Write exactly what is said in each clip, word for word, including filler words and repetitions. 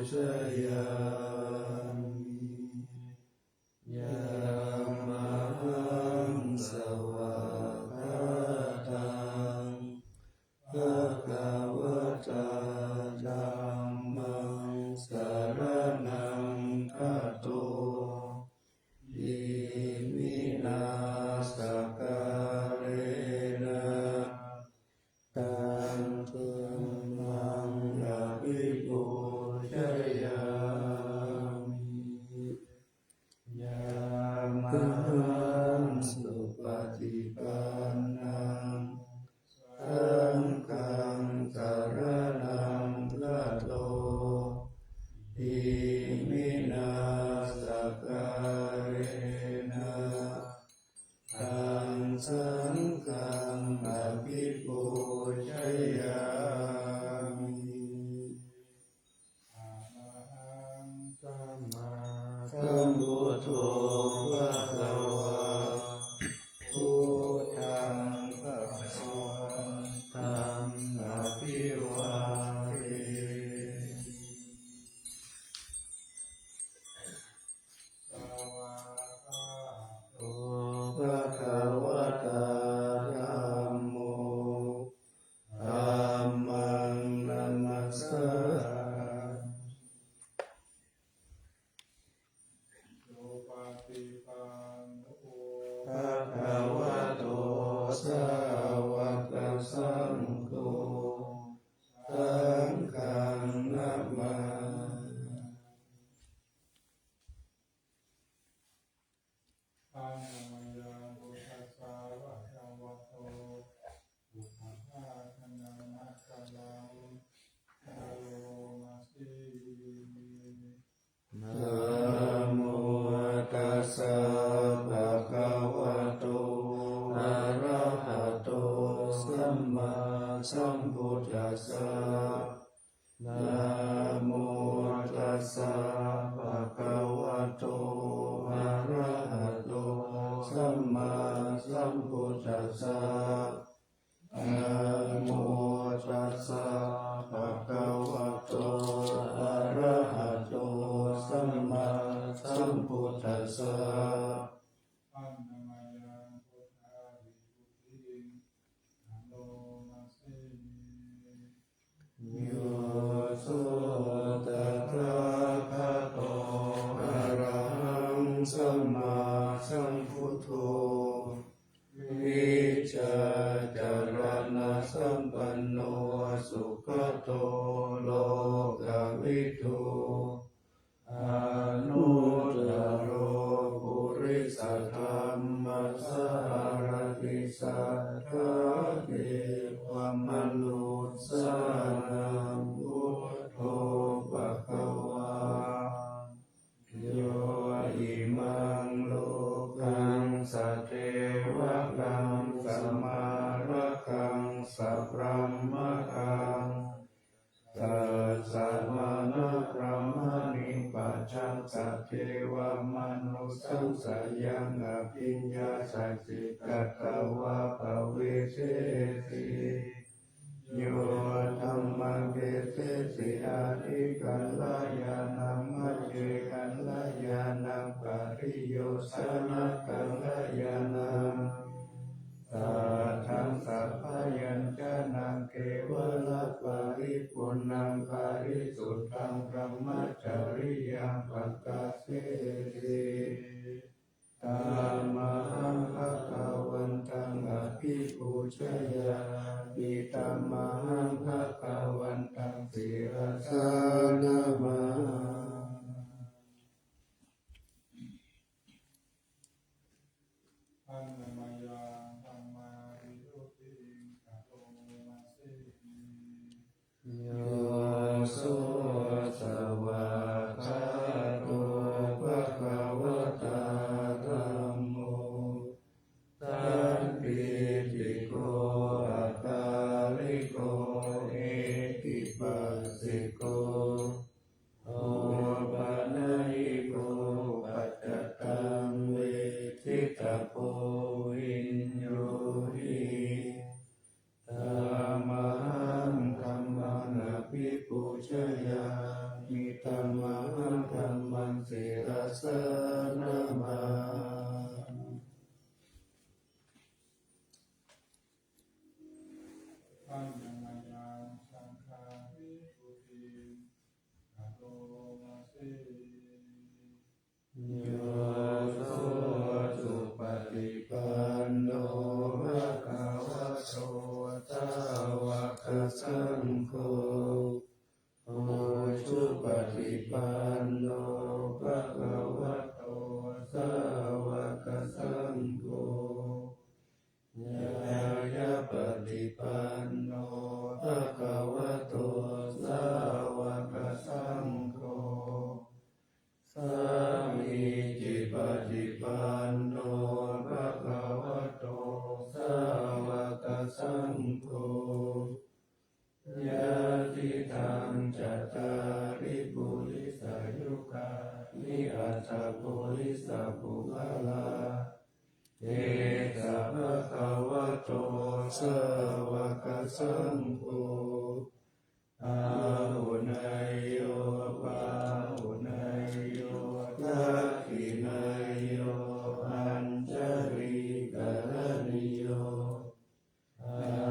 pūjayāmi. Yamahāṃ svākkhātaṃ bhagavatā dhammaṃ saraṇaṃ gato, iminā sakkārena taṃ dhammaṃ abhipūjayāmi. Yamahāṃ supaṭipannaṃ saṅghaṃ saraṇaṃ gato, iminā sakkārena taṃ saṅghaṃ abhipūjayāmi. Arahaṃ sammāsambuddho bhagavā, buddhaṃ bhagavantaṃ abhivādemi. Svākkhāto bhagavatā dhammo, dhammaṃ namassāmi. Supaṭipanno bhagavato sāvakasaṅgho, saṅghaṃ namāmi. Annamayaṃ buddhassa bhagavato uppādākaraṇamattarāyaṃ karoma se. Namo tassa bhagavato arahato sammāsambuddhassa. Namo tassa bhagavato arahato sammāsambuddhassa. Namo tassa bhagavato arahato sammāsambuddhassa. Annamayaṃ buddhavibhūtiṃ karoma se. Yo so tathāgato arahaṃ sammāsambuddho vijjācaraṇasampanno sugato lokavidū anuttaro purisadammasārathi satthā devamanussānaṃ buddho bhagavā. Yo imaṃ lokaṃ sadevakaṃ samārakaṃ sabrahmakaṃ sassamaṇabrāhmaṇiṃ pajaṃ sadevamanussasāyaṃ abhiññāsaci katvā pavisesi. Yo dhammaṃ desesi ādikalyāṇaṃ majjhekalyāṇaṃ pariyosānakalyāṇaṃ saddaṃ sabbañjanaṃ kevalaparipuṇṇaṃ parisuddhaṃ brahmacariyaṃ pakaseti. Tamahaṃ bhagavantaṃ abhipūjayāmi, tamahaṃ bhagavantaṃ sirasā namāmi. Annamayaṃ dhammavibhūtiṃ karoma se. Yo so svākkhāto bhagavatā dhammo sandiṭṭhiko akāliko ehipassiko Tamahaṃ dhammaṃ sirasā namāmi. Paññamayaṃ saṅghaṃ visuddhiṃ karomasi. Yo so supaṭipanno bhagavato sāvakasaṅgho, ujupaṭipanno bhagavato sāvakasaṅgho, ñāyapaṭipanno bhagavato sāvakasaṅgho, sāmīcipaṭipanno bhagavato sāvakasaṅgho, yadidaṃ cattāri purisayugāni aṭṭha purisapuggalā, esa bhagavato sāvakasaṅgho, āhuneyyo pāhuneyyo dakkhiṇeyyo añjalikaraṇīyo,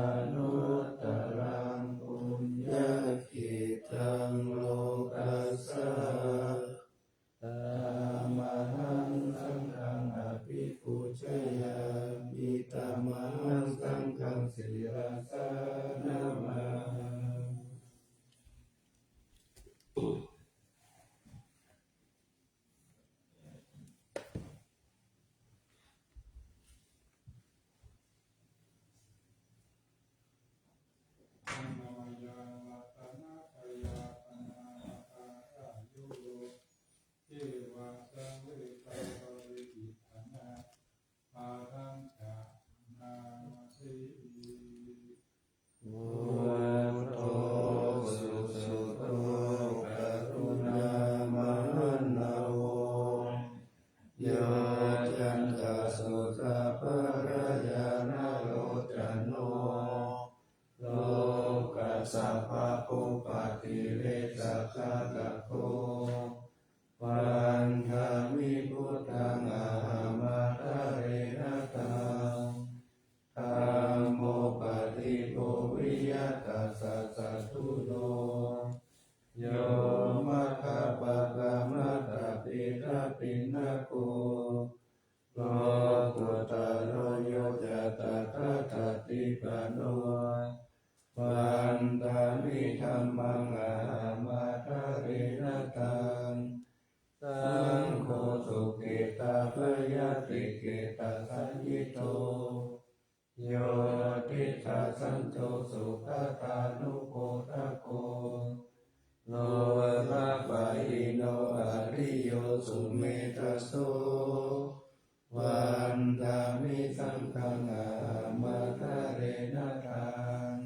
anuttaraṃ puññakkhettaṃ lokassāti. Tamahaṃ saṅghaṃ abhipūjayāmi. Tamahaṃ saṅghaṃ sirasā namāmi. Paññamayaṃ ratanattayadhammapaṭipadā yo ceva saṃvedaparittaṃ bhāvaṃ ca nāmati. Buddho susuddho karuṇāmahaṇṇavo, yoccantasuddhapallayaṇalocano, lokasāpabhūpatilesakāṭṭhako, vandāmi buddhaṃ ahamattarena taṃ. Dhammo paṭibo viya tassa satthuno, yo maggapākamatapedapiṇṇako, lokuttaro yo ca tathāgatipāṇo, vandāmi dhammaṃ ahamattarena taṃ. Saṅgho sukhetappayatikhetasañhito, yo tiṭṭhañcanto sugatānubodhako, lokapālino ariyo sumedhaso, vandāmi saṅghaṃ ahamattarena taṃ.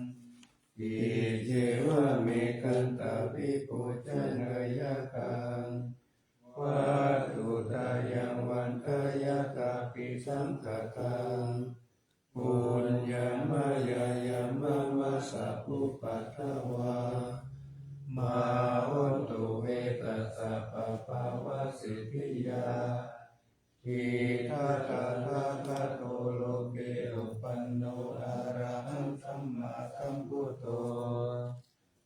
Iccevamekaṃvibhūcanayakkhaṃ, vatthuttayaṃ vandāyatābhisaṅkhataṃ, puññamayāya mama sabbupaddavā, mā hontu ve tassa pāpāvasiddhiyā. Idha tathāgato loke uppanno arahaṃ sammāsambuddho,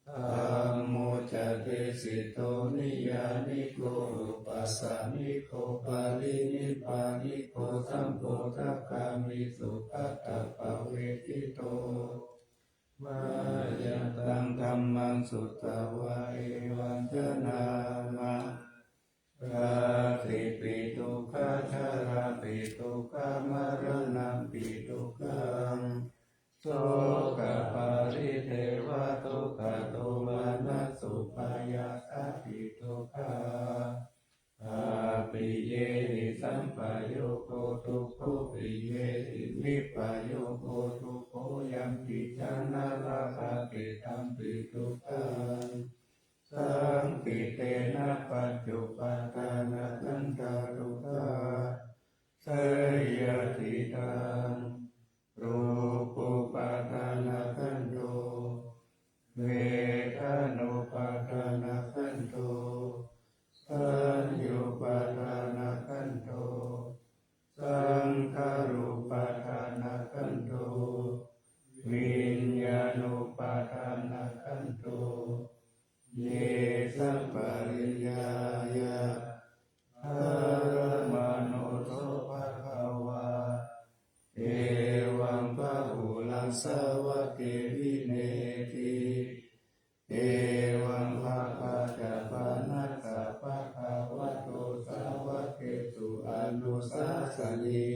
dhammo ca desito niyyāniko upasāmiko paranipāniko sambodhagāmi sugatāpavejjito. Mayantaṃ dhammaṃ sutvā evaṃ janāma, jātipi dukkhā jarāpi dukkhā maraṇampi dukkhaṃ, sokaparidevadukkhadomanassupāyāsāpi dukkhā, appiyehi sampayogo dukkho, piyehi vippayogo dukkho, yampicchaṃ na labhati tampi dukkhaṃ, saṅkhittena pañcupādānakkhandhā dukkhā. Seyyathīdaṃ, rūpupādānakkhandho, vedanupādānakkhandho, saṅkhārasaññānapadaṭṭhānakkhandho, saññuppādānakkhandho, saṅkhārūppādānakkhandho, viññāṇuppādānakkhandho, ye saṃpariññāya paramāṇo so bhagavā, evaṃ bahulaṃ sāvake vineyyati, evaṃ bhabbā ca bhaṇāssa bhagavato sāvakesu anussāsanī,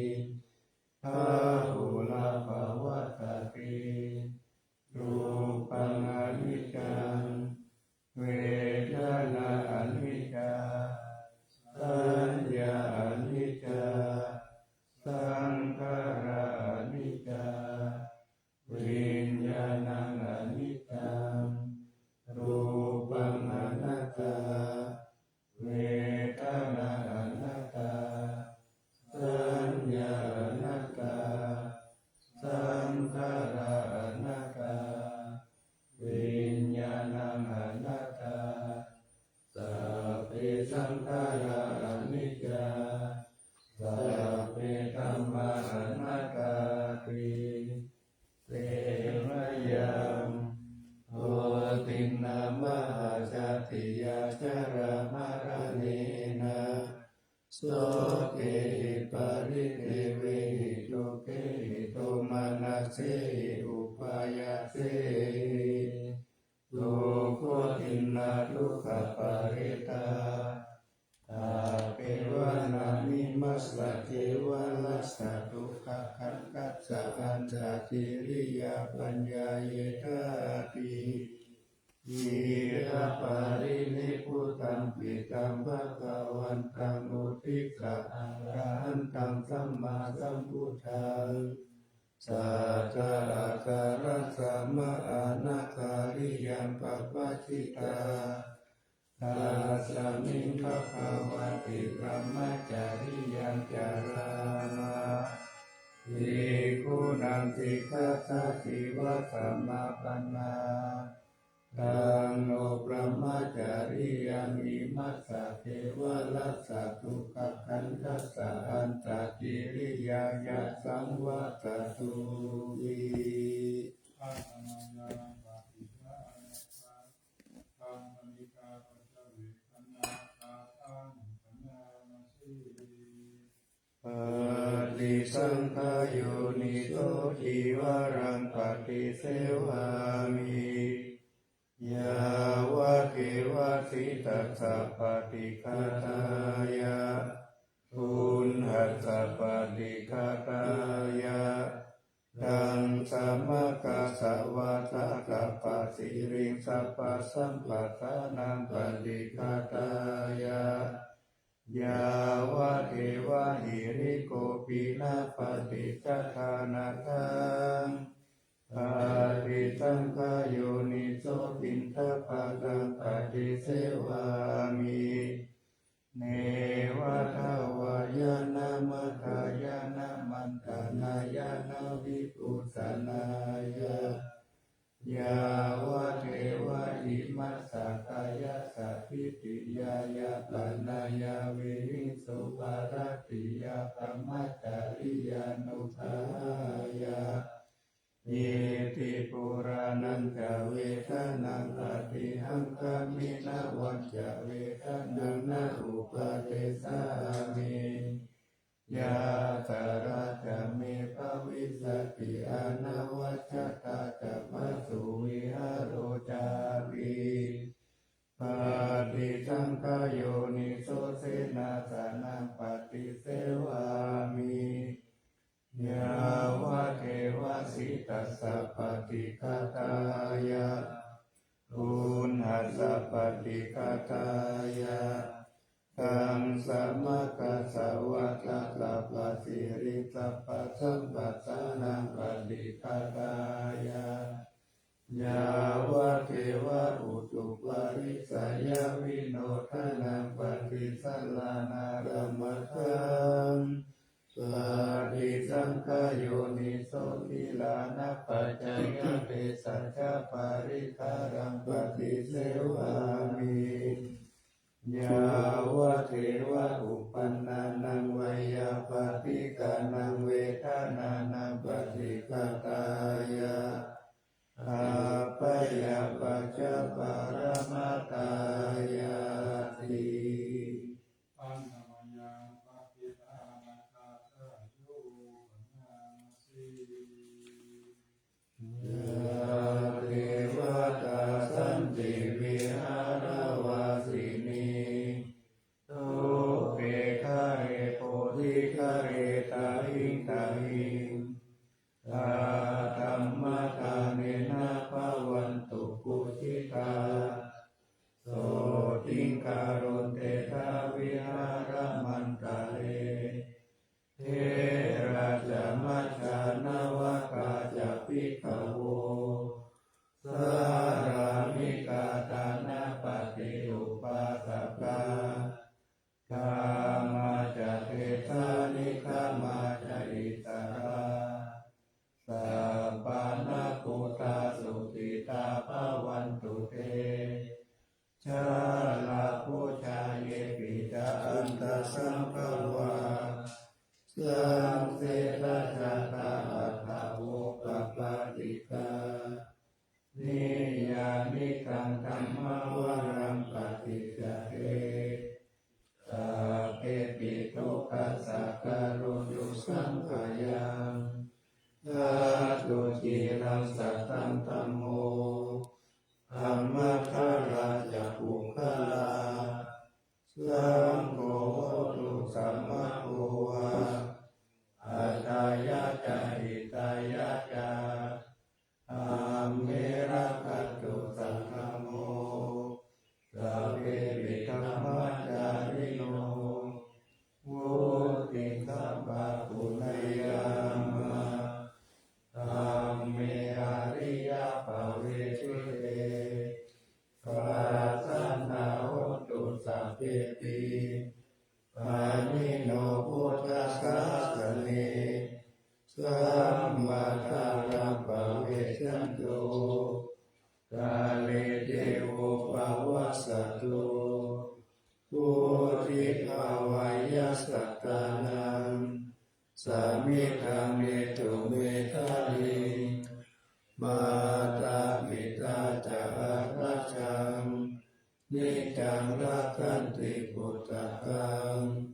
bahulā bhavattati. Rūpaṃ aniccaṃ, vedanā aniccā, saññā aniccā, saṅkhārā aniccā, viññāṇaṃ aniccaṃ, rūpaṃ anattā, vedanā anattā, saññā anattā, saṅkhārā anattā, viññāṇaṃ anattā, sabbe saṅkhārā aniccā, sabbe dhammā anattāti. Te mayaṃ otiṇṇamahāsatthiyā jalamaranena sokehi paridevehi dukkhehi domanassehi upāyāsehi dukkhotiṇṇadukkhaparetā appevānamimassa kevalassa dukkhakhandhassa antaciriyā paññāyedāti. Khīraparinibbutampi taṃ bhagavantaṃ uddissa arahantaṃ sammāsambuddhaṃ satthākārassa mahānagariyaṃ pabbajitā. Tasmiṃ bhagavati brahmacariyaṃ carāma bhikkhūnaṃ sikkhāsājīvasamāpannā. Taṃ no brahmacariyaṃ imassa kevalassa dukkhakhandhassa antaciriyāya saṃvattatu. Āsanāya paṭiggaṇhāya taṃ paṭiggāpaccavekkhaṇā ātaṃ bhaṇāma se. Paṭisaṅkhā yoniso cīvaraṃ paṭisevāmi yāvadeva sītassa paṭighātāya uṇhassa paṭighātāya ḍaṃsamakasavātātapasiriṃsapasamphassānaṃ paṭighātāya yāvadeva hirikopinapaṭicchādānatthānaṃ. Paṭisaṅkhā yoniso piṇḍapātaṃ paṭisevāmi neva davāya na madāya na maṇḍanāya na vibhūsanāya yāvadeva imassa kāyassa ṭhitiyā yāpanāya vihiṃsuparatiyā brahmacariyānuggahāya. Iti purāṇañca vedanaṃ paṭihaṅkhāmi navañca vedanaṃ na uppādessāmi. Yātrā ca me bhavissati anavajjatā ca phāsuvihāro cāpi. Paṭisaṅkhā yoniso senāsanaṃ paṭisevāmi yāvadeva sītassa paṭighātāya uṇhassa paṭighātāya ḍaṃsamakasavātātapasiriṃsapasamphassānaṃ paṭighātāya yāvadeva utuparissayavinodanaṃ paṭisallānārāmatthaṃ. Paṭisaṅkhā yoniso gilānapaccayabhesajjaparikkhāraṃ paṭisevāmi Sotthī karontedha vihāramaṇḍale. Therā ca majjhā navakā ca bhikkhavo, sārāmikā dānapatī upāsakā, gāmā ca desā nigamā ca issarā, sappāṇabhūtā sukhitā bhavantu te. Jalābujā yepi ca aṇḍasambhavā, saṃsedajātā athavopapātikā, niyyānikaṃ dhammavaraṃ paṭicca te, sabbepi dukkhassa karontu saṅkhayaṃ. Ṭhātu ciraṃ sataṃ dhammo, dhammaddharā ca puggalā, saṅgho hotu samaggo va, atthāya ca hitāya ca. Amhe rakkhatu saddhammo, sabbepi dhammacārino, vuḍḍhiṃ sampāpuṇeyyāma, dhamme ariyappavedite. Pasannā hontu sabbepi, pāṇino buddhasāsane. Sammā dhāraṃ pavecchanto, kāle devo pavassatu. Vuḍḍhibhāvāya sattānaṃ, samiddhaṃ netu medaniṃ. Mātā pitā ca atrajaṃ, niccaṃ rakkhanti puttakaṃ.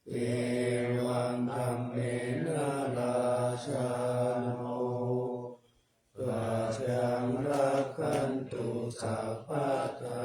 Evaṃ dhammena rājāno, pajaṃ rakkhantu sabbadā.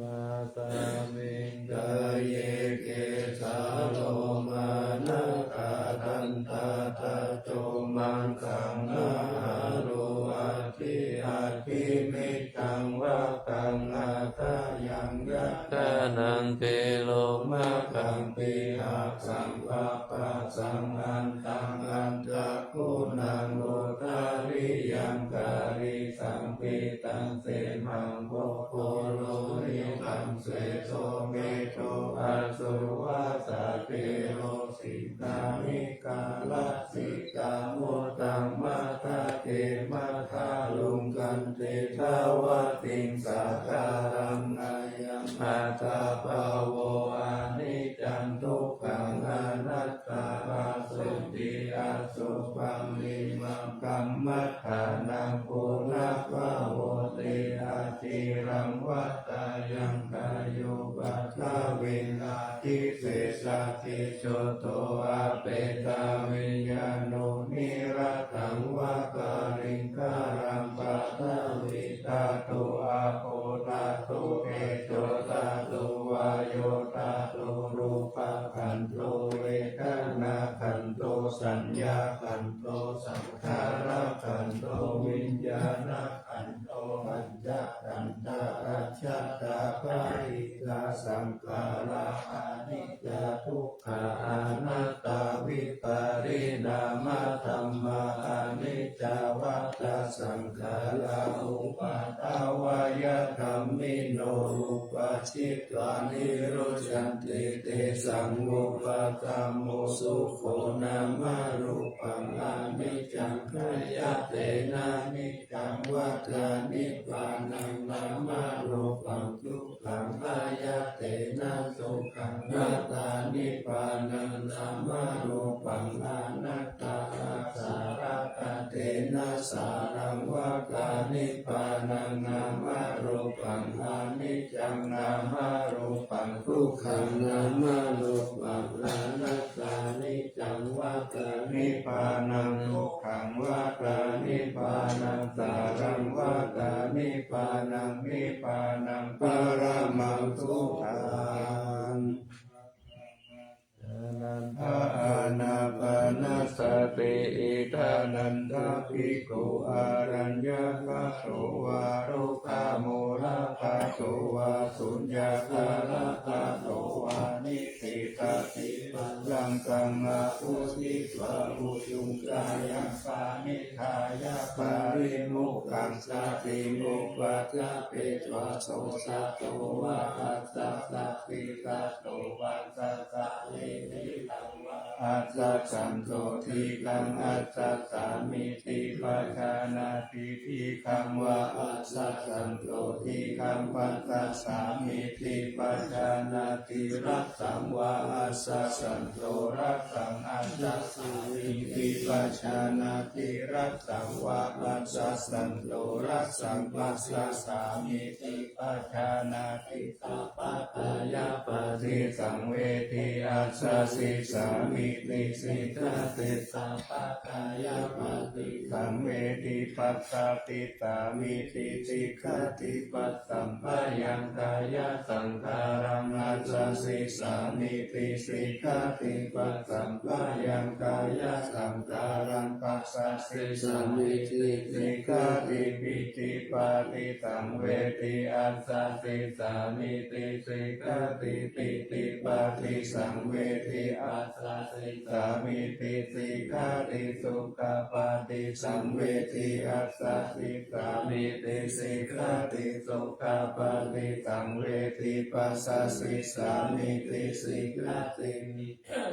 Imasmiṃ kāye kesā lomā nakhā dantā taco maṃ saṃ hārū aci aci, mettaṃ vācāṃ aṭṭhayaṃ yācānaṃ, thero maggappi akhaṃ papāsaṃ, antaṃ antaguṇaṃ udariyaṃ karīsaṃ pittaṃ semhaṃ voko lohitaṃ sedo medo asūvā saṭhero, sītāni kārasīkā muttaṃ matthake matthāluṃ, khantīdavatiṃ sakalaṃ. Ayaṃ attabhāvo aniccaṃ dukkhaṃ anattā, asuciṃ asubhaṃ imamkam maṭṭhānaṃ punabbhavoti aciraṃ vata yaṃ, khayo paṭhaviṃ adhisessati jhāto apetaviññāṇo, niratthaṃ va kaliṅgaraṃ paṭhavīdhātu āpo dhātu tejo dhātu vāyo dhātu, rūpakhandho vedanākhandho saññākhandho saṅkhārakhandho viññāṇakhandho, pañcakkhandhā ajjhattā bahiddhā saṅkhārā aniccā dukkhā anattā, vipariṇāmadhammā aniccā vata saṅkhārā, uppādavayadhammino uppajjitvā nirujjhanti, tesaṃ vūpasamo sukho nāmarūpaṃ aniccaṃ, khayatena niccaṃ vata nibbānaṃ nāmarūpaṃ dukkhaṃ, ayatena sukhaṃ vata nibbānaṃ nāmarūpaṃ anattā, āsarakkhatena sāraṃ vata nibbānaṃ nāmarūpaṃ aniccaṃ, nāmarūpaṃ dukkhaṃ nāmarūpaṃ anattā, niccaṃ vata nibbānaṃ dukkhaṃ vata nibbānaṃ sāraṃ vata nibbānaṃ, nibbānaṃ paramaṃ sukhaṃ. Ānāpānasatinā Idānandaṃ bhikkhu araññagato vā rogāmolagato vā suññāgāragato vā nidiṭṭhati pallaṅkaṃ ahūsitvā ujuṃ kāyaṃ paṇidhāya parimukhassa timupaṭṭhapetvā so sato vā assasati sato vā sassa ethidaṃ vā assasanto dīghaṃ assasāmīti pajānāti dīghaṃ vā assasanto dīghaṃ passasāmīti pajānāti rassaṃ vā assasanto rassaṃ assasāmīti pajānāti rassaṃ vā assasanto rassaṃ passasāmīti pajānāti sabbakāyapaṭisaṃvedī assasissāmīti sikkhati sabbakāyapaṭisaṃvedī passasissāmīti sikkhati passamphayaṃ kāyasaṅkhāraṃ assasissāmīti sikkhati passamphayaṃ kāyasaṅkhāraṃ passasissāmīti sikkhati pītipaṭisaṃvedī assasissāmīti sikkhati pītipaṭisaṃvedī assasissāmīti sikkhati sukhapaṭisaṃvedī assasissāmīti sikkhati sukhapaṭisaṃvedī passasissāmīti sikkhati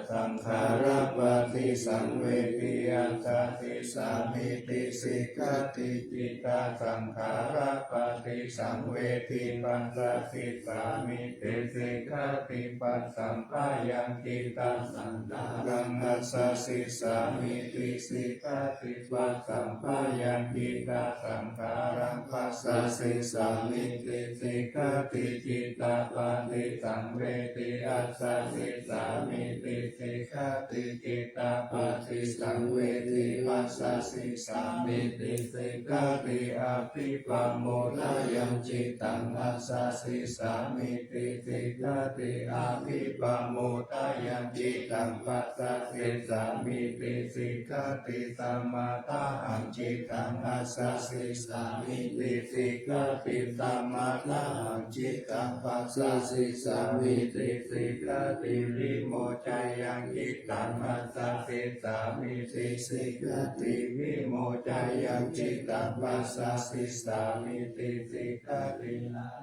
saṅkhārapaṭisaṃvedī assasissāmīti sikkhati cittasaṅkhārapaṭisaṃvedī passasissāmīti sikkhati passamphayaṃ cittasaṅkhāraṃ assasissāmīti sikkhati passamphayaṃ cittasaṅkhāraṃ passasissāmīti sikkhati cittapaṭisaṃvedī assasissāmīti sikkhati cittapaṭisaṃvedī passasissāmīti sikkhati abhipamodāyaṃ cittaṃ assasissāmīti sikkhati abhipamodāyaṃ cittaṃ passasissāmīti sikkhati samadāhaṃ cittaṃ assasissāmīti sikkhati samadāhaṃ cittaṃ passasissāmīti sikkhati vimoccayaṃ cittaṃ assasissāmīti sikkhati vimoccayaṃ cittaṃ passasissāmīti sikkhati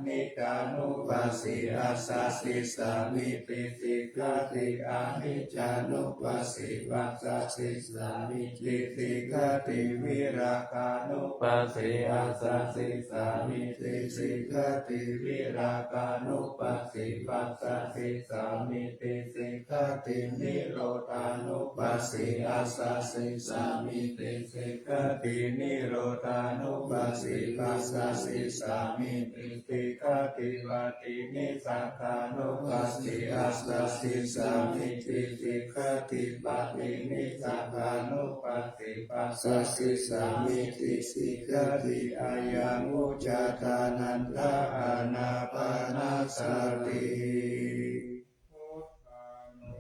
aniccānupassī assasissāmīti sikkhati aniccānupassī passasissāmīti sikkhati virāgānupassī assasissāmīti sikkhati virāgānupassī passasissāmīti sikkhati nirodhānupassī assasissāmīti sikkhati nirodhānupassī passasissāmīti sikkhati paṭinissagga nupassī assasissāmīti sikkhati paṭinissagganupassī passasissāmīti sikkhati ayaṃ vuccatā nanda ānāpānasati.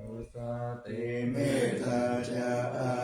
Buddhānussati mettā ca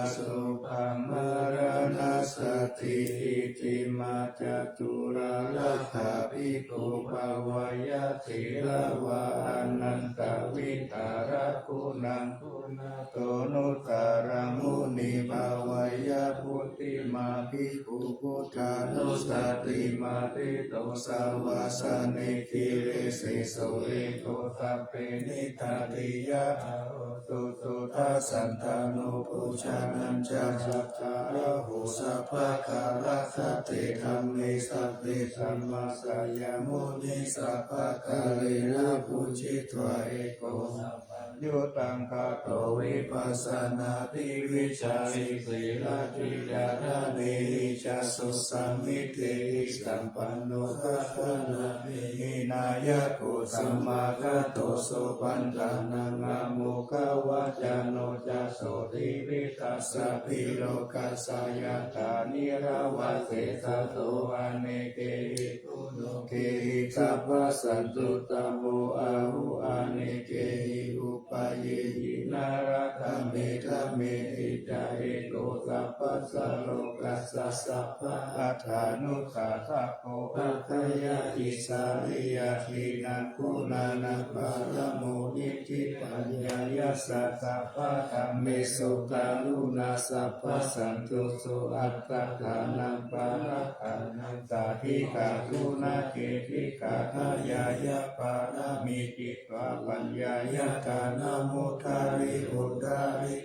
asubhaṃ maraṇassati iccimā caturārakkha bhikkhu bhāvaye sīlavā anantavidhāraguṇaṃ guṇāto nussaraṃ muni bhāvaye puthimā bhikkhu buddhānussatimaṭṭhito savāsane giriseso ekho sabbe niṭṭhātiya aho susuddhasandano bojjhaneñca sattā raho sabbakālakkhate dhamme sabbe dhammassayamune sabbakālena bujjitvā ekho sabbaññutaṅgato vipassanādisīlādicāraṇehi ca susamādhihi sampanno sadānamehi nāyako samāgato sopaṭṭhānaṃ āmokavacano ca sotthivittassa bhiyyo kassa yathā nīrava seṭṭhaso anekehi guṇokehi sabbassa santuttamo āhu, anekehi upayehi narakametamehi ca. Eko sabbasā lokassa sabba attanussāsako, aggayā isariya hīnaguṇānaṃ paramo niddhi, paññāya ca sabbadhammesu karuṇā sabbasantussū, attānaṃ parittānaṃ sādhikā guṇā, khittikā dayāya pāramī, citvā paññāya dānamuddari uddari,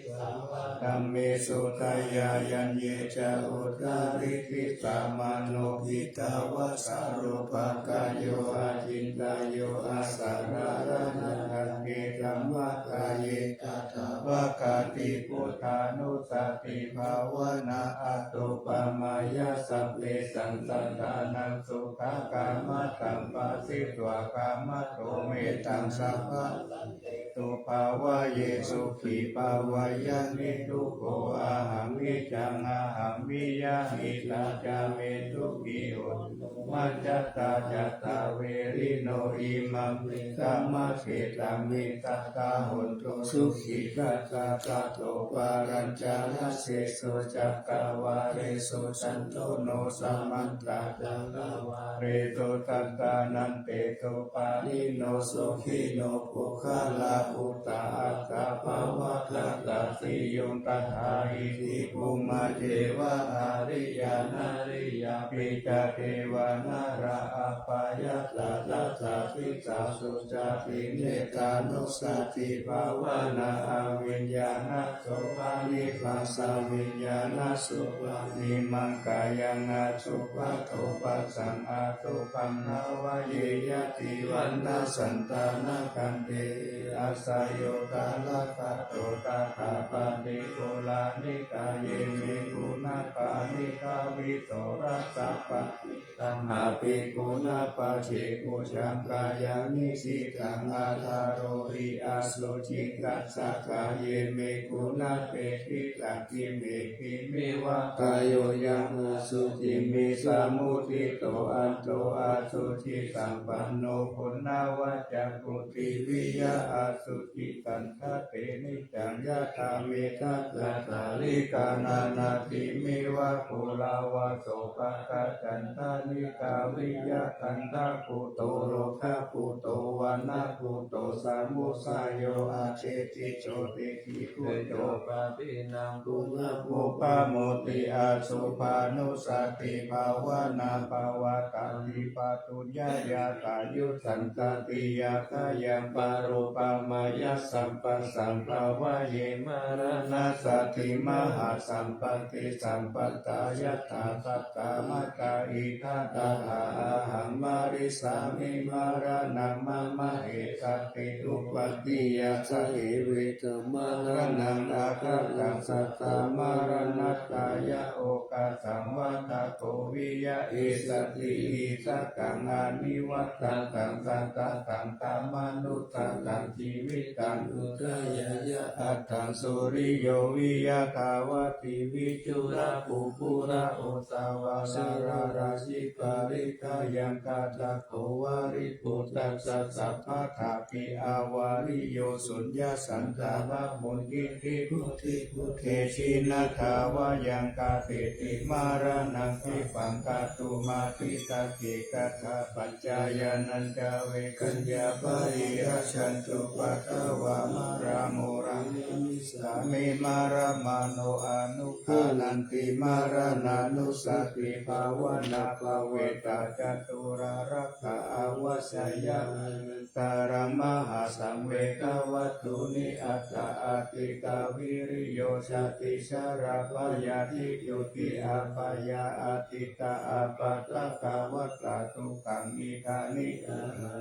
dhammesu dayāya ñe ca uddari, disā mano khiḍḍāva sarūpakāyo acintayyo asaḷārānaṃ, aññe dhammakāye tadavāgatī. Buddhānussatibhāvanā anuppamāya, sabbesaṃ sattānaṃ sukhakammataṃ, pharitvā khamatu mettaṃ sabba tu bhāvaye sukhī bhāvaye niddukkho. Ahaṃ vijjānahaṃ viya hita ca me dukkhi hotu, majjhattā ca saverino, imaṃ petāma khetaṃ micchatā hontu sukhī tattha tato palañca. Dasesu cakkavāḷesu caṇḍo no samantā cakkavāḷesu, dasaṭṭhānaṃ te su pāṇino, sukhino puggalā uṭṭhā aṭṭha bhāvaṃ gaṇhanti, yo tathā iti. Bhummā ceva ariyā nariyā pi ca devā nalā, appayantadā ca disāsu ca. Tiṇṇe tānussatibhāvanā aviññāṇaso panidaṃ saviññāṇaso panidaṃ, kāyaṃ asubhato bhaṇaṃ asubhaṃ bhāvayeyya, tiṇṇaṃ santānaṃ khantehi asayodānakato. Tathā paṭikkhullā nikāye me guṇapāṇita visorasapati taṃ abhiguṇā paṭigucchaṃ, kāyaṃ niṭṭhitaṃ atharoti asuciṃ. Tassa kāye me guṇapāṇita imehi me vattayoyam asuciṃ me samuttito atto asucisampanno puṇṇavaccaku tiviya asucigaṇḍhake niccaṃ yathā me ghataṭṭhālikā nanādi me va pulāva sopāga candānikā viya gaṇḍhakuṭo rogākuṭo vaṇṇakuṭo samudayo aṭṭheci jotiki kuṭṭho pāpinaṃ puññaṃ upamodati. Asubbānussatibhāvanā pavattati pātujāyatā yudhantatiyā kāyaṃ paruppamāya sabbasaṃ bhāvaye maraṇā sati mahāsampatti sampattā yathā saddamattā idha tathā ahaṃ marissāmi maraṇaṃ mama eti. Sati uppattiyā ca jīvitamaradhaṃ akantaṃ satthamaraṇatthāya okāsaṃ vata ko viya issati. Issakaṃ anivajjataṃ sattataṃ dhammanussataṃ jīvitaṃ udayāya attaṃ suriyo viya dāvatthi viduḷā phubbulā osavā saḷarājī parittayaṃ kaṭṭhako vāripūtassa sabbatthapi avariyo suññasaṅghamho kiñci buddhi buddhe jiññā dvāyaṃ kāpeti maraṇaṃ khippaṃ kātumatthita. Tiṭṭhañca pañcayānañca vedanañca paridevantu patvā maraṇamāraṃ nemassāmi maraṇamāno anugghaṇanti maraṇānussatibhāvanā pavattati caturāgā avajjāya anantarā mahāsaṃ vedavattuni aṭṭha atītā viriyo jāti jarā byādhi jotī apāyā atītā appaṭighā vata dukkhā niddhāni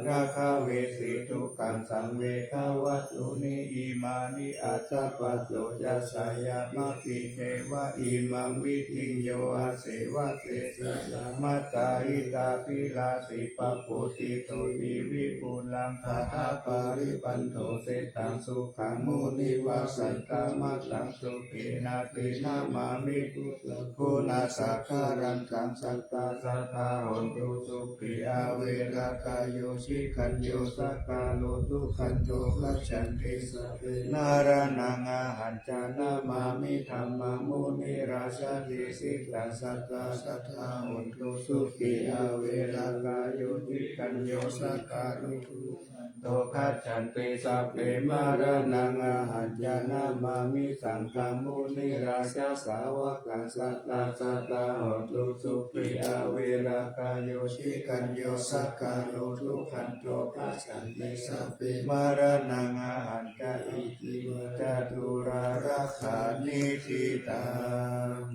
ghātā ca vesī dukkhasaṃ vedavattuni imāni aṭṭha pañcavāsayā mati ceva imaṃ vidhiṃ yo aseva sesā samattā hitābhilāsī pamoditūti vipulaṃ dānaṃ paripūreṇ etaṃ sukhaṃ munivaravacanaṃ Taṃ sukhena te namāmi buddhaguṇasāgarantaṃ. Satthā sadā hontu sukhī averā kāyo cīdañño sakkāro duggando gacchanti sabbe maraṇaṃ ahañca namāmi dhammaṃ munirājadesitaṃ. Satthā sadā hontu sukhī averā kāyo cīdañño sakkāro duggando gacchanti sabbe maraṇaṃ ahañca namāmi saṅghaṃ munirājasāvakaṃ. Satthā sadā hontu sukhī averā kāyo cīdañño sakkāro duggando gacchanti sabbe maraṇaṃ ahañca. Iti vā caturāggaṇītitaṃ.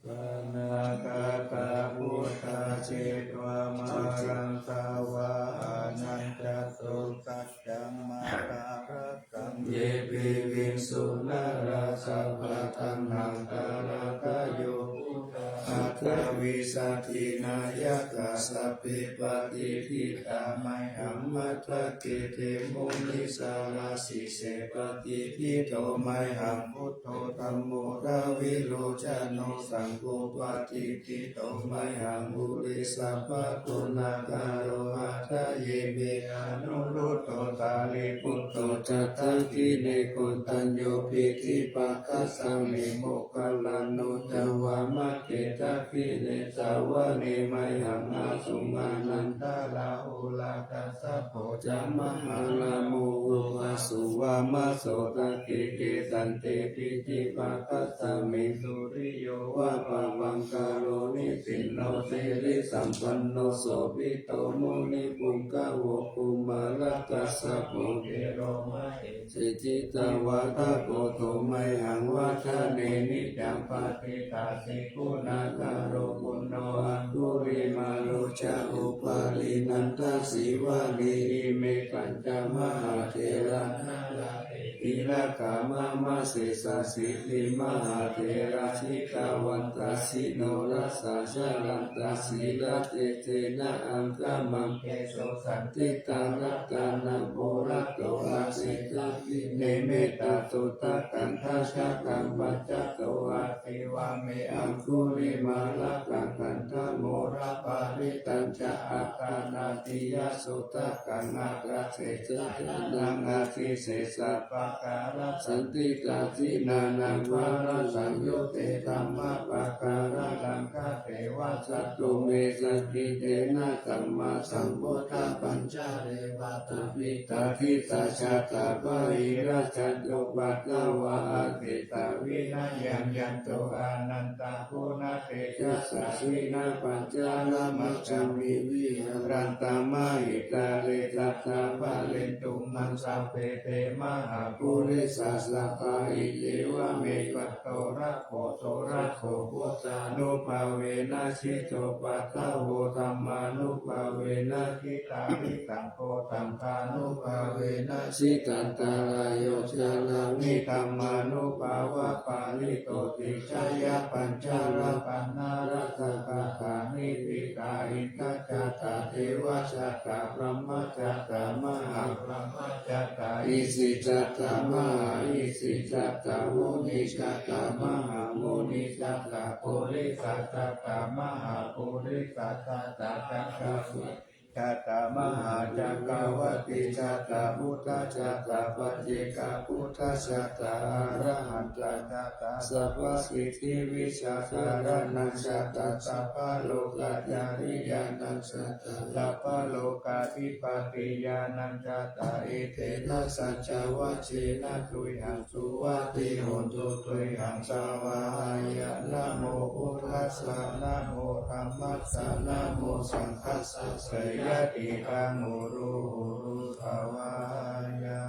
Sanāgatā buddhā jetvā māraṃ savāhanaṃ catusaccāmataraṃ ye piviṃsu narāsabhā. Taṇhaṅkarādayo buddhā aṭṭhavīsati nāyakā sabbe patiṭṭhitā mayhaṃ matthake te munissarā. Sīse patiṭṭhito mayhaṃ buddho dhammo dvilocano saṅgho patiṭṭhito mayhaṃ ure sabbaguṇākaro. Hadaye me anuruddho sārīputto ca dakkhiṇe koṇḍañño piṭṭhibhāgasmiṃ moggallāno ca vāmake. Dakkhiṇe savane mayhaṃ āsuṃ ānandarāhulā kassapo ca mahārāmo ubhāsuṃ vāmasotake. Kesante piṭṭhibhāgasmiṃ suriyo va pabhaṅkaro nisinno sirisampanno sobhito munipuṅgavo. Kumārakassapo thero mahesi cittavādako so mayhaṃ vadane niccaṃ patiṭṭhāsi guṇākaro. Puṇṇo aṅgulimālo ca upālī nandasīvalī ime pañca mahātherā nalāṭe tilakā mama. Sesāsīti mahātherā jitavanto jinorasā jalantā sīlatejena aṅgamaṅgesu saṇṭhitā. Ratanaṃ purato āsi dakkhiṇe mettasuttakaṃ dhajaggaṃ pacchato āsi vāme aṅgulimālakaṃ. Khandhamoraparittañca āṭānāṭiyasuttakaṃ ākāse chadanaṃ āsi sesā pākārasaṇṭhitā. Jinā nānāvarasaṃyutte dhammapākāralaṅkate vasato me sakiccena sammāsambuddhapañjare. Vātapittādisañjātā bāhirajjhattupaddavā asitāvinayaṃ yanto anantaguṇatejasā jinapañjaramajjhamhi viharantaṃ mahītale sadā pālentu maṃ sabbe te mahāpurisāsabhā. Iccevamevato rakkho surakkho buddhānubhāvena jitupaddavo dhammānubhāvena jitārisaṅgho saṅghānubhāvena jitantarāyo carāmi dhammānubhāvapālito. Tisayapañjarapaṇṇarasapaṭanibhitā indajātā devajātā brahmajātā mahābrahmajātā isijātā mahāisijātā munisujātā mahāmunisujātā purisasujātā mahāpurisasujātā cakkavatijātā mahācakkavātisujātā buddhajātā paccekabuddhajātā arahantajātā sabbasiddhivijjādharaṇaṃ jātā sabbalokacāriyānaṃ jātā sabbalokādhipatiyānaṃ jātā. Etena saccavajjena tuyhaṃ suvatthi hotu. Tuyhaṃ svāhāya. Namo buddhassa, namo dhammassa, namo saṅghassa. Jayasiddhaṃ hotu, hotu svāhāya.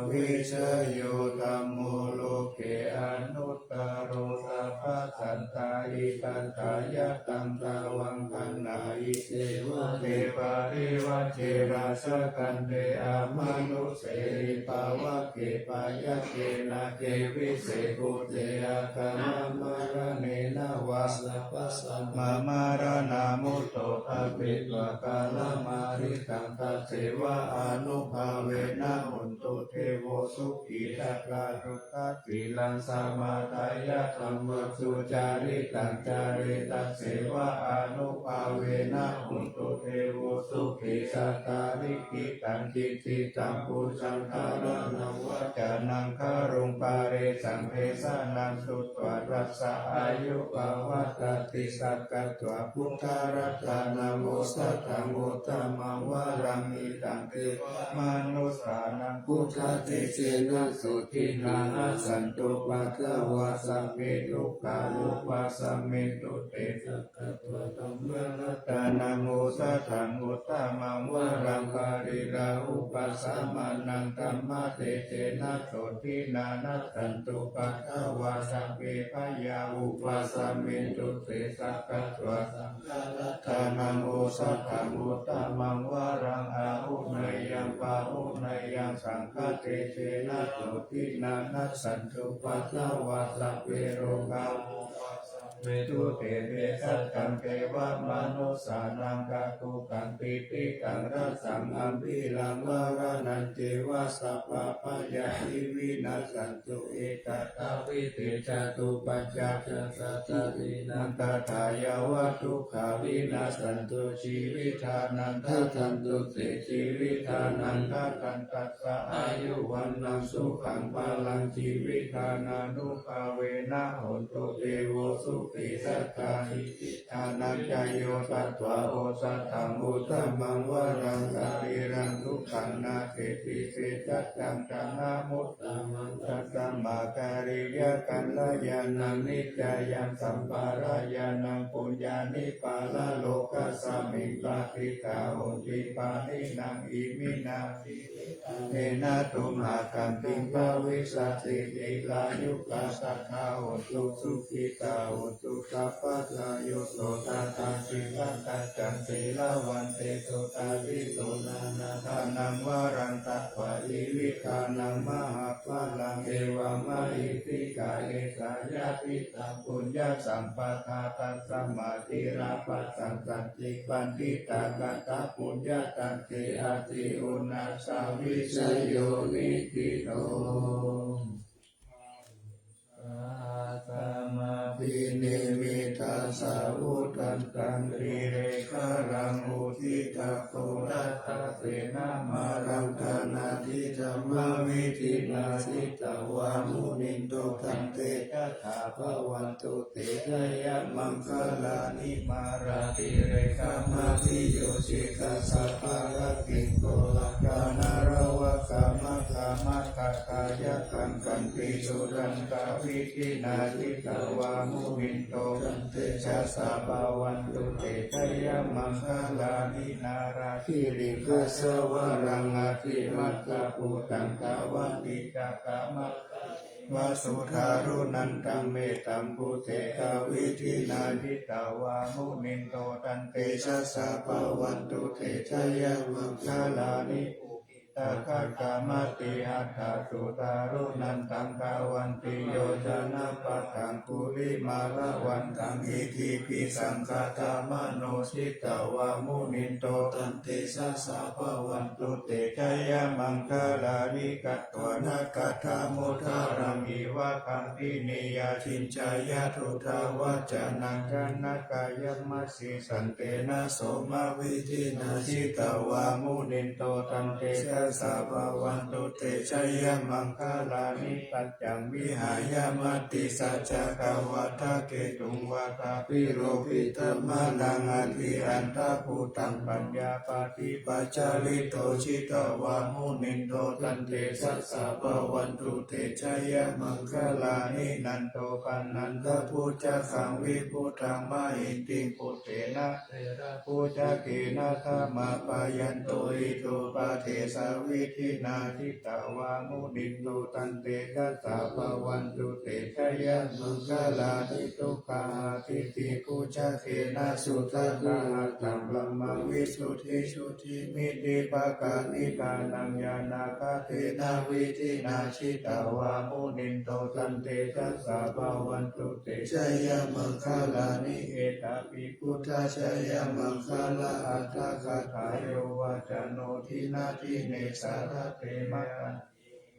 Vijayo dhammo loke anuttaro sabbasattahitatthāya taṃ tvaṃ gaṇhāhi ceva te parivajje rājadaṇḍe amanusse hi pāvake byagghe nāge vise bhūte akamamaraṇena vā sabbasampaṃ maraṇā mu to tapetva kālamāritaṃ, tasseva ānubhāvena hotu devo sukhī. Sakkāruṃ sīlaṃ samādāya dhammaṃ sucaritaṃ care, tasseva ānubhāvena hotu devo sukhī. Sattā likhitaṃ cintitaṃ pūsaṃ dhāraṇaṃ vācanaṃ garuṃ paresaṃ desanaṃ sutvā tassa āyu pavaḍḍhatīti. Sakkatvā buddharatanaṃ osathaṃ uttamaṃ varaṃ, hitaṃ devamanussānaṃ buddhatejena sotthinā, nassantu paddavā sabbe dukkhā vūpasamentu te. Sakkatvā dhammaratanaṃ osathaṃ uttamaṃ varaṃ, pariḷāhūpasamanaṃ dhammatejena sotthinā, nassantu paddavā sabbe bhayā vūpasamentu te. Sakkatvā saṅgharatanaṃ osathaṃ uttamaṃ varaṃ, āhuneyyaṃ pāhuneyyaṃ saṅghatejena sotthinā, nassantu paddavā sabbe rogā vūpasamentu te. Bhejjaggaṃ devamanussānaṃ, thanayaṃ tividhaṃ rasaṃ, ambhīraṃ maraṇañceva, sabbabhayāpi vinassantu. Etadhāhūti: catupaccātā satahiṇaṃ, tathā yāva dukkhā vinassantu jīvidānaṃ, dadantu te jīvidānaṃ, dadantassāyu vaṇṇaṃ sukhaṃ balaṃ. Jīvidānānubhāvena hotu devo sukhī. Sattā hitvānantayo tatvā osathaṃ uttamaṃ varaṃ, sarīraṃ sukhaṃ nāteti, sesañca na muttamaṃ. Tasmā kariyaṃ kalyāṇaṃ niccāyaṃ sampādāyānaṃ puññāni paralokasmiṃ patiṭṭhā honti pāṇinanti. Iminā jīvidāne na tumhākaṃ kiṃ bhavissatīti. Dīghāyukā sadā hontu, sukhitā hontu sabbadā. Yo so tathā sīlaṃ tattaṃ sīlavaṃ te sotthi. Sudāsīso nānādānaṃ varaṃ datvā jīvitānaṃ mahapphalaṃ, evammahiddhikā esā yadidaṃ puññasampadā. Tasmā sīlabbasaṃ jāti, paṇḍitā katapuññatā, te atthi uṇhissanti vijayo niṭṭhito. Sahassamabhinimmitasāvudhantaṃ, girimekhalaṃ uditaghorasasenamāraṃ, dānādidhammavidhinā jitavā munindo, taṃ tejasā bhavatu te jayamaṅgalāni. Mārātirekamabhiyujjhitasabbarattiṃ, ghorampanāḷavakamakkhamathaddhayakkhaṃ, khantīsudantavidhinā jitavā munindo, taṃ tejasā bhavatu te jayamaṅgalāni. Nāḷāgiriṃ gajavaraṃ atimattabhūtaṃ, dāvaggicakkamasanīva sudāruṇantaṃ, mettambusekavidhinā jitavā munindo, taṃ tejasā bhavatu te jayamaṅgalāni. Ukkhittakhaggamatihatthasudāruṇantaṃ, dhāvantiyojanapathaṅgulimālavantaṃ, iddhībhisaṅkhatamano jitavā munindo, taṃ tejasā bhavatu te jayamaṅgalāni. Katvāna kaṭṭhamudaraṃ iva gabbhinīyā, ciñcāya duṭṭhavacanaṃ janakāyamajjhe, santena somavidhinā jitavā munindo, taṃ tejasā bhavatu te jayamaṅgalāni. Taccaṃ vihāya matisaccakavādaketuṃ, vādābhiropitamanaṃ atiandhabhūtaṃ, paññāpadīpajalito jitavā munindo, taṃ tejasā bhavatu te jayamaṅgalāni. Nandopanandabhujagaṃ vibudhaṃ mahiddhiṃ, puttena therabhujagena damāpayanto, iddhūpadesavidhinā jitavā munindo, taṃ tejasā bhavatu te jayamaṅgalāni. Duggāhadiṭṭhibhujagena sudaṭṭhahatthaṃ, brahmaṃ visuddhiju- -timathiñjakkhamasanīva, ñāṇāgadena vidhinā jitavā munindo, taṃ tejasā bhavatu te jayamaṅgalāni. Etāpi buddha- jayamaṅgalaaṭṭhagāthā. Yo vācano dinadine sarate matandī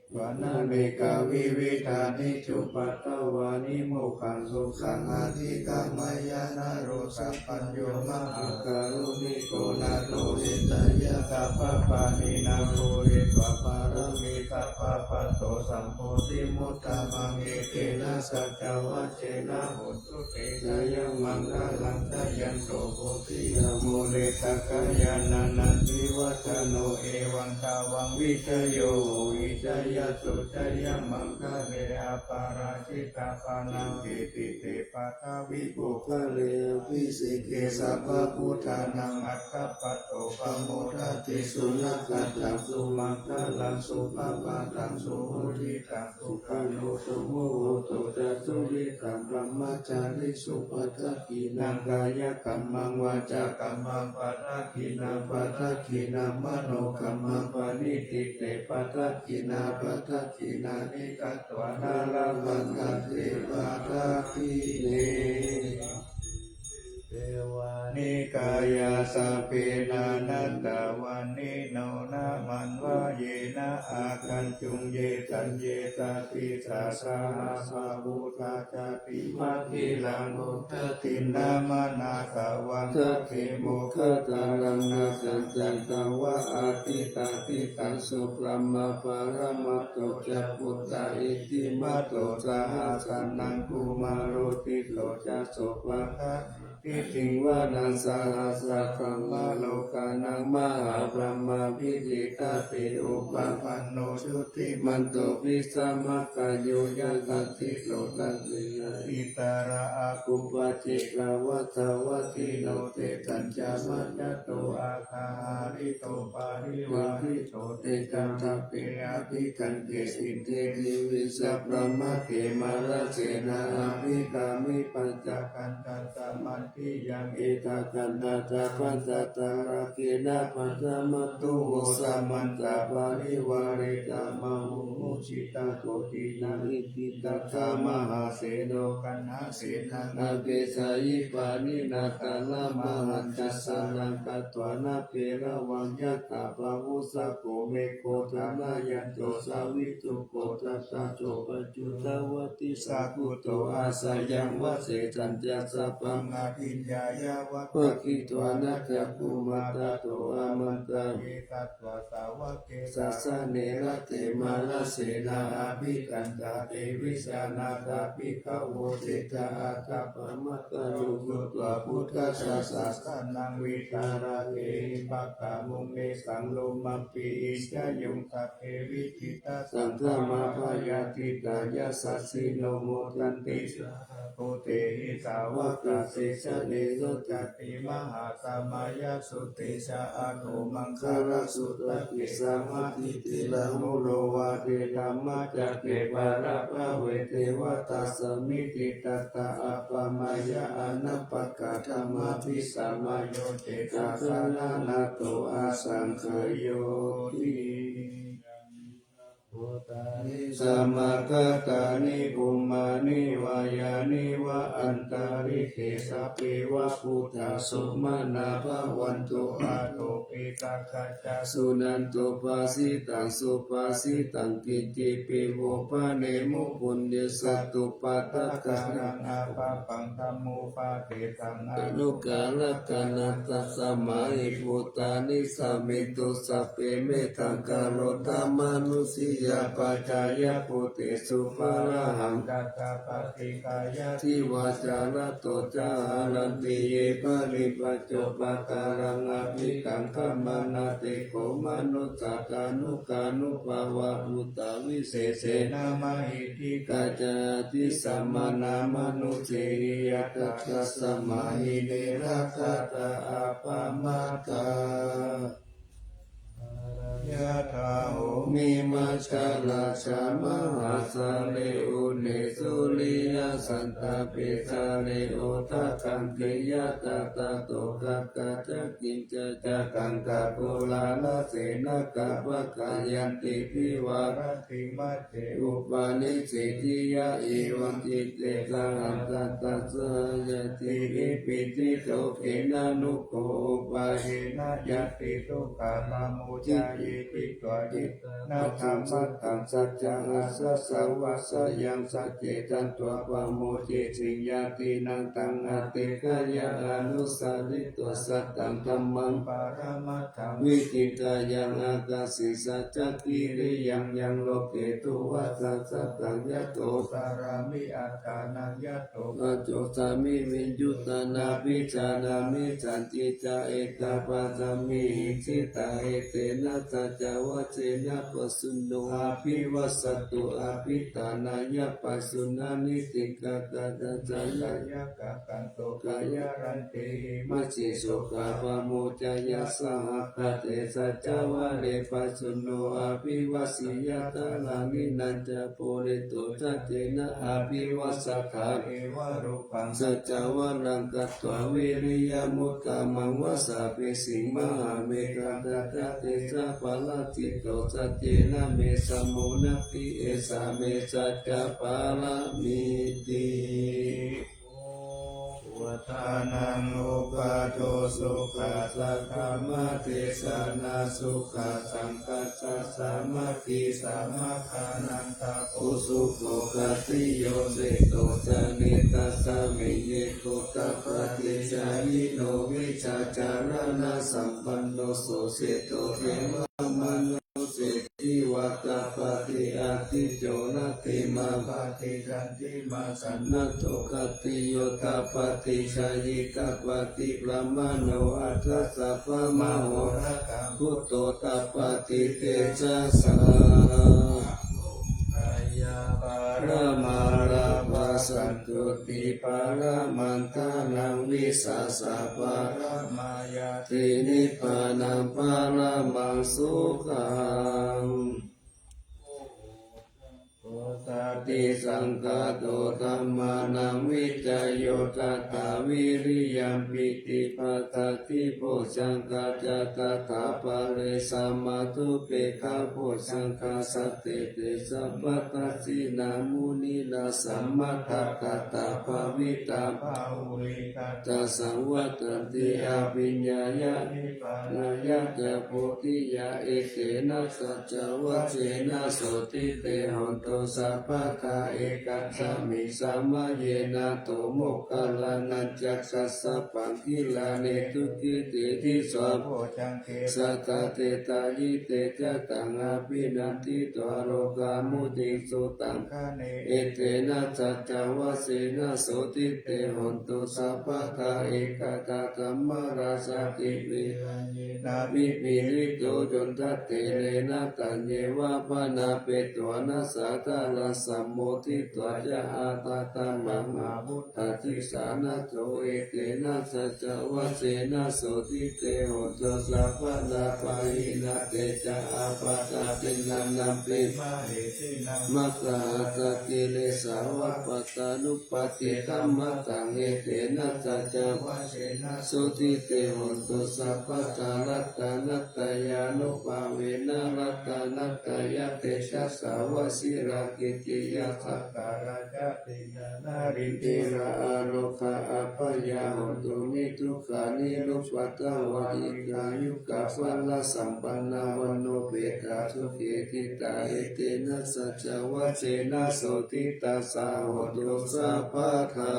hitvānanekavividhāni cupaddavāni mokkhaṃ sukhaṃ adhigameyya naro sapañño. Mahākāruṇiko nātho hitāya sabbapāṇinaṃ pūretvā pāramī sabbā patto sambodhimuttamaṃ etena saccavajjena hotu te jayamaṅgalaṃ. Jayanto bodhiyā mūle sakyānaṃ nandivaḍḍhano evaṃ tvaṃ vijayo hohi jayassu jayamaṅgale aparājitapallaṅke sīse paṭhavipokkhare abhiseke sabbabuddhānaṃ aggappatto pamodati. Sunakkhattaṃ sumaṅgalaṃ supabhātaṃ suhuṭṭhitaṃ sukhaṇo sumuhutto ca suyiṭṭhaṃ brahmacārisu padakkhiṇaṃ kāyakammaṃ vācākammaṃ padakkhiṇaṃ padakkhiṇaṃ manokammaṃ paṇidhī te padakkhiṇā padakkhiṇāni katvāna labhantatthe padakkhiṇe. Devāni kāyā sabbe nānattavaṇṇino nāmanvayena āgañchuṃ ye caññe sadisā saha bahudhā jātimakhilaṃ udadinnamanā savatthake moggallānaṃ nasañca tvaṃ ādittaṃ diṭṭhaṃ subrahmā paramatto ca puttā iddhimato saha sanaṅkumāro tisso ca sopāga diṭṭhiṃ vanaṃ sahassabrahmalokānaṃ mahābrahmābhitiṭṭhati upapanno jutimanto bhismākāyo yasassi so dasettha ittharā āgū paccekavasavattino tesañca majjhato āga hārito parivārito tesaṃ sabbe abhikkante sinde divi sabrahmake mārasenā abhikkāmi paccattaṃ taṃ samandiyaṃ etha gaṇhatha bandhatha rāgena bandhamatthu vo samantā parivāretha mā vo muñcittha koci naṃ iti tattha mahāseno kaṇhasenaṃ apesayi pāṇinā talamāhacca saraṃ katvāna bheravaṃ yathā pāvussako megho thanayanto savijjuko tadā so paccudāvatti saṅkuddho asayaṃvase sañcassa pamāṇaṃ abhiññāya vavakkhitvāna cakkhumā tato āmantayi. Tadā sāvake sāsane rate mārasenā abhikkantā te vijānātha bhikkhavo. Te ca ātappamakaruṃ sutvā buddhassa sāsanaṃ vītarāgehi pakkāmuṃ nesaṃ lomampi iñjayuṃ. Sabbe vijitasaṅgāmā bhayātītā yasassino modanti saha bhūtehi sāvakā sesā desā. Mahāsamayasutte ca āgūmakalasūtrake sāmātitirahulo vāde dhammacakke paṭhabbave devatā samitiṭṭhattā appamāya anappaka dhammapi samayo ce aṭṭhānānato asaṅkhayoti. Bhūtāni samāgatāni bhummāni vā yāni va antalikkhe sabbe va bhūtā sumanā bhavantu athopi sakkacca suṇantu bhāsitaṃ subhāsitaṃ kiñcipi vo bhaṇemu puññaṃ satthupāda karaṃ apāpaṃ dhammupadesaṃ anukāraṃ kaṇhassa samāhi bhūtāni samiddho sabbe mettaṃ karontha mānusiyā pajāya bhūtesu pāṇahaṃ kaṭṭha paṭikāyā divā ca ratto ca haranti ye baliṃ pacco pākāraṃ abhikkhaṃ gamanā te kho manussā ca nu kānubhāvā bhūtā visesena mahiddhikā ca ādi samanā mānusehī yattha tassa māhine rakkhatha appamattā. Yathā bhummimajjharā ca mahāsāle une suriyaṃ santāpe sare odakaṃ khiyatadā Kañca kiñca ca taṅkhaṇo lālāsenā pakaññāti, divā rattimajjhe upanissīdiyā, evaṃ citte sahagatassa ñātibhi, pītiṃ sokena nokho, upāyena ñātidukkhā pamuñceyತಿ. Cittā na dhammaṭṭhaṃ saccavajjassa, vajjaṃ sacce taṃ tvaṃ pamuñciṃ, ñātīnaṃ taṃ atikkāya anusāritvā, sataṃ dhammaṃ paramatthaṃ vidhiyā, yaṃ ākāse saccakiriyaṃ, yaṃ loke tuvaṭaṃ sataṃ, yato carāmi attānaṃ, yato paccotsāmi viññūhīti, nābhijānāmi santi ca, etapasamphaññī sitā, etena saccavajjena pāturahu abhivāsatu, abhiṭhānāya pāturahu, nitiyā kataññā kāyaktanto, kāyañca hiṃsāya, sokā pamuñceyya, sahagatā saccavajjena, pāturahu abhivāseyya, kālāni nañca pūreyyuṃ, saccena abhivāsattha, evaṃ rūpaṃ saccavajjena katvā, viriyamuttamaṃ, vajjabhismaṃ mahābhismaṃ, tañca tejapālena jito, saccena me samo natthi, esā me saccapāramīti. Uddhānaṃ upādo sukhā, saddhammadesanā sukhā, saṅghassa sāmaggī samaggānaṃ tapo sukho, khattiyo seṭṭho jāne, tasmiṃ nigro tapati, jhāyino vijjācaraṇasampanno, jnano seṭṭho devamanusseseva tapati, ādicco rattimābhāti, candimā sannaddho, khattiyo tapati, jhāyī tapati, brāhmaṇo atha sabbamahoratā, buddho tapati tejasā. Kayā pāramā lābhā, santuṭṭhī paramaṃ dhanaṃ, vissāsā paramā ñātī, nibbānaṃ paramaṃ sukhaṃ. Satisaṅkhāto dhammānaṃ vicayo tathā, vīriyamhinā pītipassaddhi bojjhaṅgā ca tathāpare, samādhupekkhabojjhaṅgā sattete sabbadassinā, muninā sammadakkhātā bhāvitā bahulīkatā, saṃvattanti abhiññāya nibbānāya ca bodhiyā, etena saccavajjena sotthi te hotu sabbadā. Ekasmiṃ samaye nātho moggallānañca kassapaṃ, gilāne dukkhite disvā bojjhaṅge, satta te sāyite ca taṃ abhinanditvā rogā mucciṃsu taṅkhaṇe, etena saccavajjena sotthi te hotu sabbadā. Ekadā dhammarājāpi vicaye na vipariṇayo, yonantaññeva bhaṇāpetvāna sādaraṃ, sammoditvā ca ābādhā mahābhūtassā, nātho etena saccavajjena sotthi te hotu sabbadā. Pahīnā te ca ābādhā tiṇṇannampi mahesinaṃ, maggāhatakilesā va pattānuppattidhammataṃ, etena saccavajjena sotthi te hotu sabbadā. Ratanattayānubhāvena ratanattayatejasā, vaṇṇaṃ sīlaṃ kīrtiṃ yasakā ca kīrtiyā, narindiyā arogā abyāpajjhā, hotu niddukkho nirupādo ca dīghāyukā balāsampannā, vaṇṇopetakhuṅgī sthitā etena saccavajjena sotthi tassa hotu sabbadā.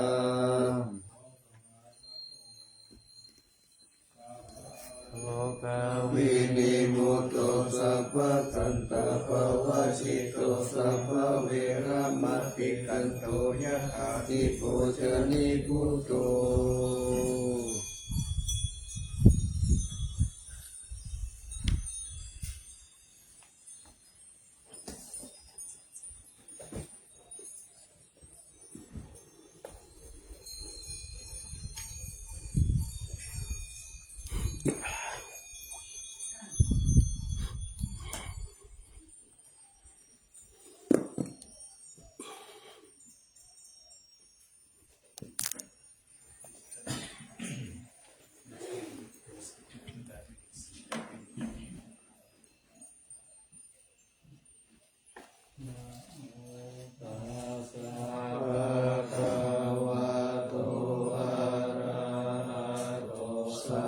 Rogā vinimutto sabbasantāpavajjito, sabbaveramatikkanto yathā dīpo ca nibbuto.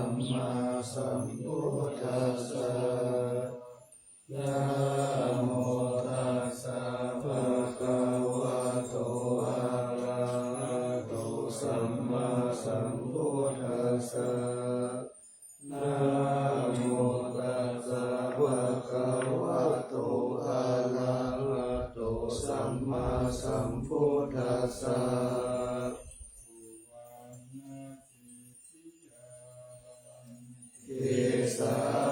sammāsambuddhassa. Namo tassa bhagavato arahato sammāsambuddhassa. Namo tassa bhagavato arahato sammāsambuddhassa. Kesā